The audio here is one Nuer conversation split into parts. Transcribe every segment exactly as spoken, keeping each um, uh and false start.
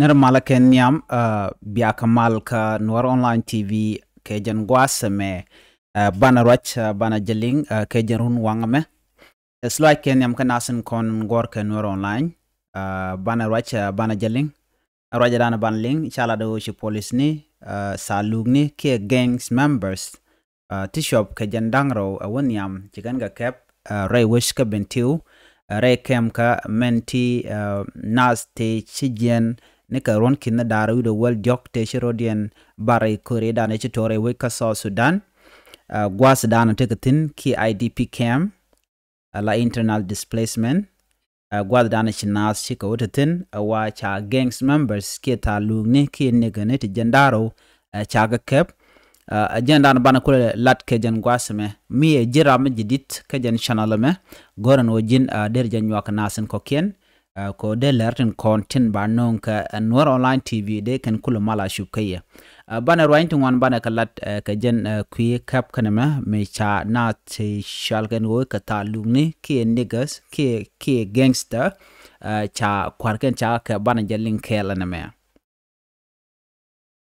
Ri malä kɛ nhiam, ɛ, bia kɛ mal kä Nuɛr Online T V kɛ jɛn gua̱a̱th ɛmɛ, ɛ, banɛ ruac, ɛ, banɛ jɛ liŋ, ɛ, kɛ jɛn run waŋ ɛmɛ. Ɛ, sluac kɛ nhiam kä nasin kɔn guɔ̱r kɛ Nuɛr Online, ɛ, banɛ ruac, ɛ, banɛ jɛ liŋ. Ɛ, ruac ɛ danɛ banɛ liŋ, ca lat ɛ ɣöö ci polisni, ɛ, tha̱a̱ lukni kiɛ gangs members, ɛ, ti cuɔp kɛ jɛn da̱ŋ rɛw ɛ wä nhiam ci kɛn kɛ kɛp, ɛ, rɛy wec kä Bentiu, ɛ, rɛy kɛm kä mɛn ti, ɛ, nath ti ci jiɛn ni kɛ ruɔ̱n ki̱n ni da̱ŋ rɛw wi̱cdɛ wäl diɔ̱k ti ci rɔ̱diɛn bar rɛy ko̱ri danɛ ci tuɔɔk rɛy wec kä South Sudan, ɛ, gua̱a̱th danɛ tekɛ thi̱n kiɛ I D P camp, ɛ, la internal displacement, ɛ, gua̱th danɛ ci naath cikɛ wä te thi̱n, ɛ, wa ca gangs members kiɛ tha̱a̱ lukni kiɛ nikɛni ti jɛn da̱ŋ rɛw, ɛ, ca kɛ kɛp. Ɛ, ɛ jɛn danɛ banɛ kulɛ lat kɛ jɛn gua̱th ɛmɛ. Mi ɛ ji̱ ram mi ji̱ di̱t kä jɛn channel ɛmɛ, go̱rɛ ni wä ji̱n, ɛ, der jɛ nyuak nasin kɔ̱kiɛn, ɛ, kɛ wä der lɛr tin kɔn tin ba no̱o̱ŋ kɛ, ɛ, Nuɛr Online T V dee kɛn kulɛ mal a cup kä yɛ. Ɛ, banɛ ruany ti ŋuan banɛ kɛ lat, ɛ, kɛ jɛn, ɛ, kui̱ kɛp kɛn ɛmɛ mi ca naath ti cual kɛn ɣöö kɛ tha̱a̱ lukni kiɛ niggas kiɛ, kiɛ gangster, ɛ, ca kua̱r kɛn ca kɛ banɛ jɛ liŋ kɛɛl ɛn ɛmɛ.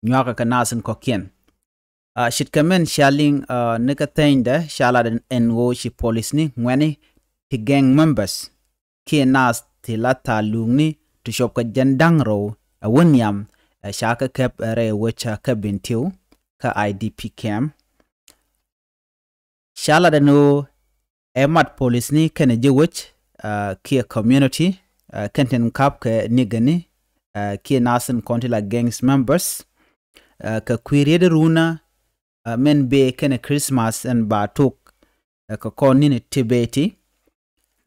Nyuakä kɛ nasin kɔ̱kiɛn. Ɛ, ce̱tkɛ mɛn cia liŋ, ɛ, ni kä thɛnydɛ ca lat ɛn, ɛn ɣöö ci polisni ŋuɛni ti gang members kiɛ nath ti la tha̱a̱ lukni ti cuɔp kɛ jɛn da̱ŋ rɛw ɛ wä nhiam, ɛ, ca kɛ kɛp, ɛ, rɛy wec kä Bentiu kä I D P camp. Ca lat ɛn ɣöö ɛ mat polisni kɛnɛ ji̱ wec, ɛ, kiɛ community, ɛ, kɛn tin kap kɛ nikɛni, ɛ, kiɛ nasin kɔn ti la gangs members, ɛ, kɛ kui̱ riet runä, ɛ, mɛn bee kɛnɛ Christmas ɛn ba tuk, ɛ, kɛ kɔn ni̱n ti beti.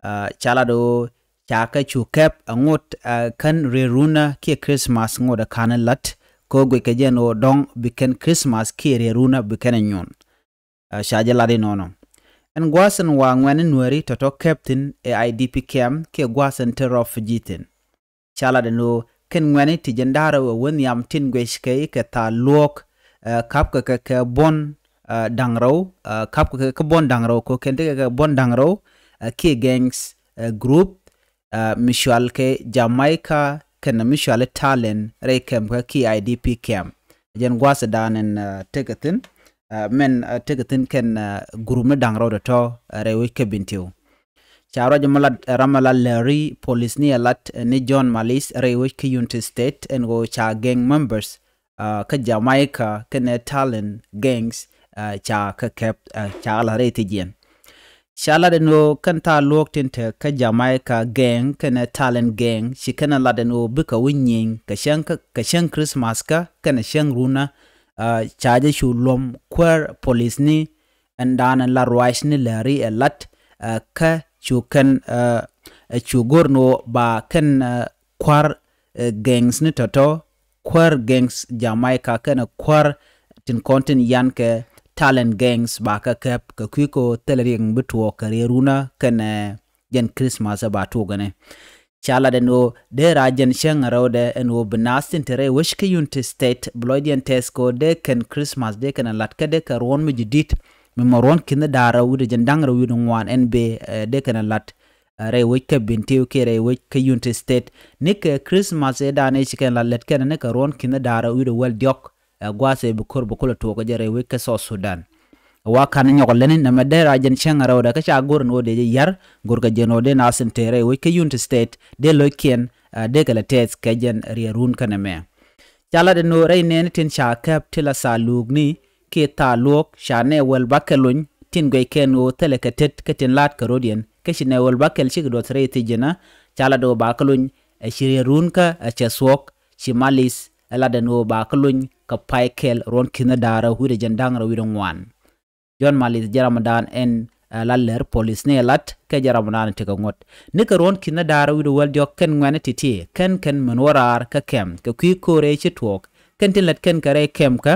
Ɛ, ca lat ɣöö ca kɛ cu kɛp ɛ ŋot, ɛ, kän riet runä kiɛ Christmas ŋot ɛ ka̱n lat kɛ ɣöö guic kɛ jɛn ɣöö dɔ̱ŋ bi kɛn Christmas kiɛ riet runä bi kɛn ɛ nyun. Ɛ, ca jɛ lat inɔnɔ. Ɛn gua̱a̱th ɛn wa ŋuɛ̈ni Nuääri tɔ̱tɔ̱ kɛp thi̱n ɛ I D P camp kiɛ gua̱a̱th ɛn te refugee thi̱n. Ca lat ɛn ɣöö kɛn ŋuɛ̈ni ti jɛn da̱ŋ rɛw ɛ wä nhiam tin guɛc kɛ kɛ tha̱a̱ luɔ̱ɔ̱k, ɛ, ka̱pkɛ kɛ kɛ buɔ̱n, ɛ, da̱ŋ rɛw, ɛ, ka̱pkɛ kɛ kɛ buɔ̱n da̱ŋ rɛw kɛ kɛn tekɛ kɛ buɔ̱n da̱ŋ rɛw, ɛ, kiɛ gangs, ɛ, group, ɛ, mi cual kɛ Jamaica kɛnɛ mi cual i̱ Talen rɛy kɛm kä kiɛ I D P camp. Jɛn gua̱a̱th ɛ da̱a̱n ɛn, ɛ, tekɛ thi̱n, ɛ, mɛn, ɛ, tekɛ thi̱n kɛn, ɛ, group ni da̱ŋ rɛw tɔ̱tɔ̱, ɛ, rɛy wec kä Bentiu. Ca ruac mi lat, ɛ, ram mi lat lääri polisni ɛ lat, ɛ, ni John Malis rɛy wec kä Unity State ɛn ɣöö ca gang members, ɛ, kä Jamaica kɛnɛ Talen gangs, ɛ, ca kɛ kɛp, ɛ, ca kɛ la̱th rɛy thi̱jiɛn. Ca lat ɛn ɣöö kɛn tha̱a̱ luɔ̱ɔ̱k tin te kä Jamaica gang kɛnɛ Talen gang ci kɛn ɛ lat ɛn ɣöö bikɛ wi̱c nyieny kɛ cäŋ kä, kɛ cäŋ Christmas kä kɛnɛ cäŋ runä, ɛ, ca jɛ cu luɔ̱m kuäär polisni ɛn da̱a̱n ɛn la ruacni lääri ɛ lat, ɛ, kä cu kɛn, ɛ, ɛ, cu go̱r ni ɣöö ba kɛn, ɛ, kua̱r, ɛ, gangs ni tɔ̱tɔ̱, kuäär gangs Jamaica kɛnɛ kuäär tin kɔn tin yan kɛ Talen gangs ba kɛ kɛp kɛ kui̱ kɛ ɣöö thilɛ riɛk mi bi tuɔɔk kɛ riet runä kɛnɛ jɛn Christmas ɛ ba tuɔɔk ɛnɛ. Ca lat ɛn ɣöö dee raar jɛn cäŋ rɛwdɛ ɛn ɣöö bi naath tin te rɛy wec kä Unity State bi lɔcdiɛn tɛth kɛ ɣöö dee kɛn Christmas dee kɛn ɛ lat kä dee kɛ ruɔ̱n mi ji̱ di̱t mi mɔ ruɔ̱n ki̱n da̱ŋ rɛw wi̱cdɛ jɛn da̱ŋ rɛw wi̱cdɛ ŋuan ɛn bee, ɛ, dee kɛn ɛ lat, ɛ, rɛy wec kä Bentiu kiɛ rɛy wec kä Unity State. Nikɛ Christmas ëëdan ëë ci kɛn lat lät kɛn nikɛ ruɔ̱n ki̱n da̱ŋ rɛw wi̱cdɛ wäl diɔ̱k, ɛ, gua̱a̱th ëë bi ko̱r bi kulɛ tuɔɔk kɛ jɛ rɛy wec kä South Sudan. Wa ka̱n nyɔk lätni nɛmɛ dee raar jɛn cäŋ rɛwdɛ kä ca go̱r ni ɣöö dee jɛ ya̱r, go̱r kɛ jɛn ɣöö dee naath tin te rɛy wec kä Unity State dee lo̱ckiɛn, ɛ, dee kɛ lɛ tɛth kɛ jɛn riet run kɛnɛ mɛ. Ca lat ɛn ɣöö rɛy nɛɛni tin ca kɛp ti la tha̱a̱ luukni kiɛ tha̱a̱ luɔ̱ɔ̱k ca nɛy wäl bakɛl lony tin guɛc kɛn ɣöö thilɛ kɛ tet kä tin la̱a̱t kɛ rɔ̱diɛn kä ci nɛy wäl bakɛl cikɛ duɔth rɛy thi̱jiɛn. Ca lat ɣöö ba kɛ lony, ɛ, ci riet runkä, ɛ, cɛ thuɔ̱k, ci Malis ɛ lat ɛn ɣöö ba kɛ lony kɛ pay kɛl ruɔ̱n ki̱n da̱ŋ rɛw wi̱cdɛ jɛn da̱ŋ rɛw wi̱cdɛ ŋuan. John Malis jɛ ramdan ɛn, ɛ, la lär polisni ɛ lat kɛ jɛ ramdan tekɛ ŋuɔ̱t. Nikɛ ruɔ̱n ki̱n da̱ŋ rɛw wi̱cdɛ wäl diɔ̱k kɛn ŋuɛ̈ni ti̱ti̱ kɛn kɛn min wä raar kä kɛm kɛ kui̱ ko̱r ëë ci tuɔɔk kɛn tin lät kɛn kɛ rɛy kɛm kä,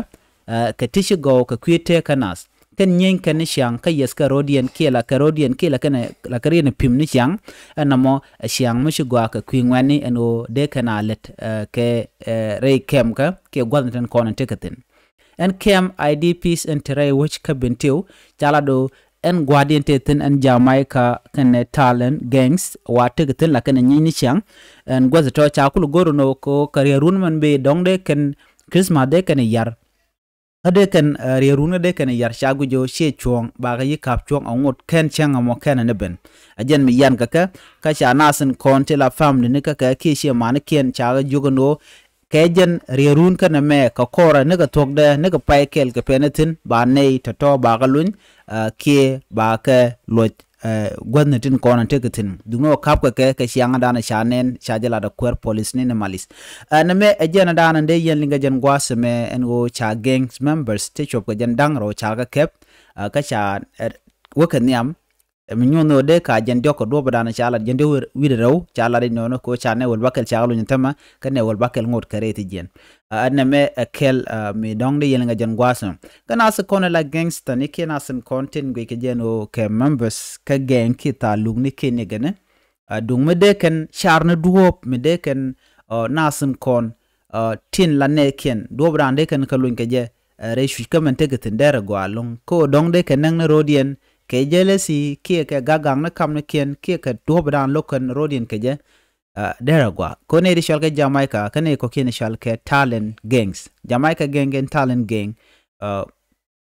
ɛ, kɛ ti ci gɔw kɛ kui̱ tëë kä nath. Kɛn nyieny kɛn ni ciaŋ kä yieth kɛ rɔ̱diɛn kiɛ la kɛ rɔ̱diɛn kiɛ la kɛn, la kɛ riɛn pi̱m ni ciaŋ. Ɛn nɔmɔ, ɛ, ciaŋ mi ci gɔaa kɛ kui̱ ŋuɛ̈ni ɛn ɣöö dee kɛn a lät, ɛ, kɛ, ɛ, rɛy kɛm kä kiɛ gua̱thni tin kɔn in tekɛ thi̱n. Ɛn kɛm I D Ps ɛn te rɛy wec kä Bentiu ca lat ɣöö ɛn gua̱diɛn tëë thi̱n ɛn Jamaica kɛnɛ talent gangs wa tëk thi̱n la kɛnɛ nyieny ni ciaŋ. Ɛn gua̱th tɔ̱ ca kul go̱r nɔ kɛ riɛrun mɛn bi dɔ̱ŋ dee kɛn Christmas dee kɛn yar. Kä dee kɛn riɛrun kä dee kɛn yar ca guic ɣöö ciɛ cuɔ̱ɔ̱ŋ bakɛ yi̱ ka̱p cuɔ̱ɔ̱ŋ a ŋot kɛn cäŋ ɛmɔ kɛn ni ben. A jɛn mi yan kɛ kɛ kä ca nath in kɔn ti la family ni kä kɛ kiɛ ciɛ manikiɛn ca kɛ jiök ɛn ɣöö kɛ jɛn riɛrun kɛnɛ mɛ kɛ kɔrɛ nikɛ thuɔ̱kdɛ nikɛ pay kɛɛl kɛ pɛn thi̱n ba nɛy tɔ̱tɔ̱ bakɛ luny kiɛ bakɛ luɔc guäthni tin kɔn in tekɛ thi̱n. Duŋni ɣöö ka̱pkɛ kɛ kɛ ciaŋädan ca nɛn ca jɛ lat ɛ kuɛɛr police ni ni malis. Nɛ mɛ ɛ jɛn ɛ da̱a̱n in dee yɛn liŋ kɛ jɛn gua̱a̱th ɛmɛ ɛn ɣöö ca gangs members ti cuɔp kɛ jɛn da̱ŋ rɛw ca kɛ kɛp kä ca wäkɛ nhiam. Mi nyuɔ̱n ɣöö dee ka jɛn diɔ̱k kɛ duɔ̱ɔ̱p ɛ da̱a̱n ca lat jɛn dee wi̱r rɛw ca lat inɔnɔ kɛ ɣöö ca nɛ wäl bakɛl ca kɛ luny thɛmɛ kä nɛ wäl bakɛl ŋot kɛ rɛy thi jiɛn. Ɛn nɛ mɛ ɛ kɛl mi dɔ̱ŋ dee yɛn liŋ kɛ jɛn gua̱a̱th ɛmɛ. Kä nath in kɔn ɛ la gangs tani kiɛ nath in kɔn tin guic kɛ jɛn ɣöö kɛ members kä gang kiɛ tha̱a̱ lukni kiɛ ni gɛnɛ. Duŋ mi dee kɛn car ni duɔ̱ɔ̱p mi dee kɛn nath in kɔn tin la nɛɛkiɛn duɔ̱ɔ̱pdan dee kɛn kɛ luny kɛ jɛ. Rɛy cuc kä mɛn tekɛ thi̱n derɛ gɔaa lo̱ŋ kä ɣöö dɔ̱ŋ dee kɛ näk ni ro̱diɛn kɛ jealousy kiɛ kɛ gak gak ni kam ni kiɛn kiɛ kɛ duɔ̱ɔ̱pdan lo̱k kɛn ro̱diɛn kɛ jɛ. Derɛ gɔaa kä nɛy ti cɔal kɛ Jamaica kä nɛy kɔ̱kiɛn cɔal kɛ talent gangs. Jamaica gang kɛn talent gang.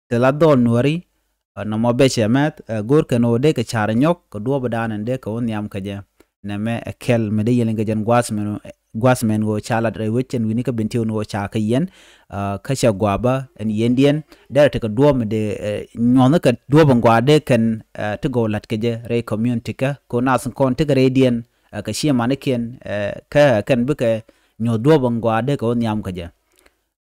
Ti la dhɔl nuɔ̱ri nɔmɔ becɛ mɛth go̱o̱r kɛn ɣöö dee kɛ ca̱r nyɔk kɛ duɔ̱ɔ̱pdan in dee kɛ wä nhiam kɛ jɛ. Nɛ mɛ ɛ kɛl mi dee yɛn liŋ kɛ jɛn gua̱a̱th mɛn ɣöö ca lat rɛy wec ɛn wi̱ni kä ben tiɛw ni ɣöö ca kɛ yɛn. Kä cɛ gua̱a̱ bä ɛn yɛndiɛn derɛ tekɛ duɔ̱ɔ̱p mi dee nyuɔ̱thni kɛ duɔ̱ɔ̱p in gua̱a̱ dee kɛn ti gɔw la̱t kɛ jɛ rɛy community kä kɛ ɣöö nath in kɔn tekɛ rɛydiɛn. Kɛ ciɛ manikiɛn kä kɛn bikɛ nyuɔ̱th duɔ̱ɔ̱p in gua̱a̱ dee kɛ wä nhiam kɛ jɛ.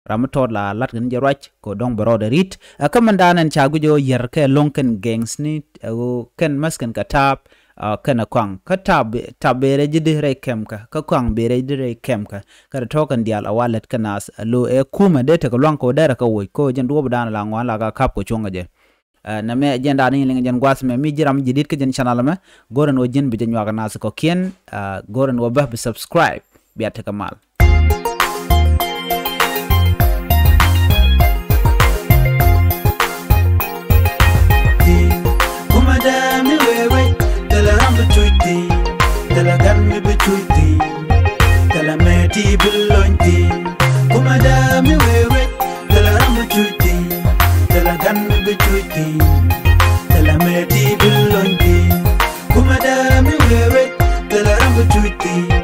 Ram mi tɔt la lat kɛn jɛ ruac kɛ dɔ̱ŋ bɛ rɔɔdɛ ri̱t. Ɛ kä mɛn da̱a̱n ɛn ca guic ɣöö yɛr kɛ lo̱ŋ kɛn gangs ni ɛ ɣöö kɛn mäth kɛn kɛ ta̱a̱p. Kɛn ɛ kɔaŋ kä ta̱a̱p ta̱a̱p bee rɛy ji̱ di rɛy kɛmkä kä kɔaŋ bee rɛy di rɛy kɛmkä. Kä tɔ̱ kɛn diaal ɛ wa lät kɛ nath ɛ lo̱ ɛ kumɛ dee tekɛ luaŋ kɛ wä derɛ kɛ woc kɛ wä jɛn duɔ̱ɔ̱p da̱a̱n la ŋuan la ka ka̱p kɛ cuɔ̱ŋ kɛ jɛ. Nɛ mɛ jɛn da̱a̱n in liŋ jɛn gua̱a̱th mɛ mi ji̱ ram ji̱ di̱t kä jɛn channel mɛ. Go̱rɛn wä ji̱n bi jɛ nyuak nath kɔ̱kiɛn. Go̱rɛn wä bä bi subscribe. Bia tekɛ mal. Kumɛ dee mi wee wec thilɛ ram bi cuc thi̱n. Thilɛ gan mi bi cuc thi̱n. Thilɛ mɛ ti bi lony thi̱n. Kumɛ dee mi wee wec thilɛ ram bi cuc thi̱n. Thilɛ gan mi bi cuc thi̱n. Thilɛ mɛ ti bi lony thi̱n. Kumɛ dee mi wee wec thilɛ ram bi cuc thi̱n.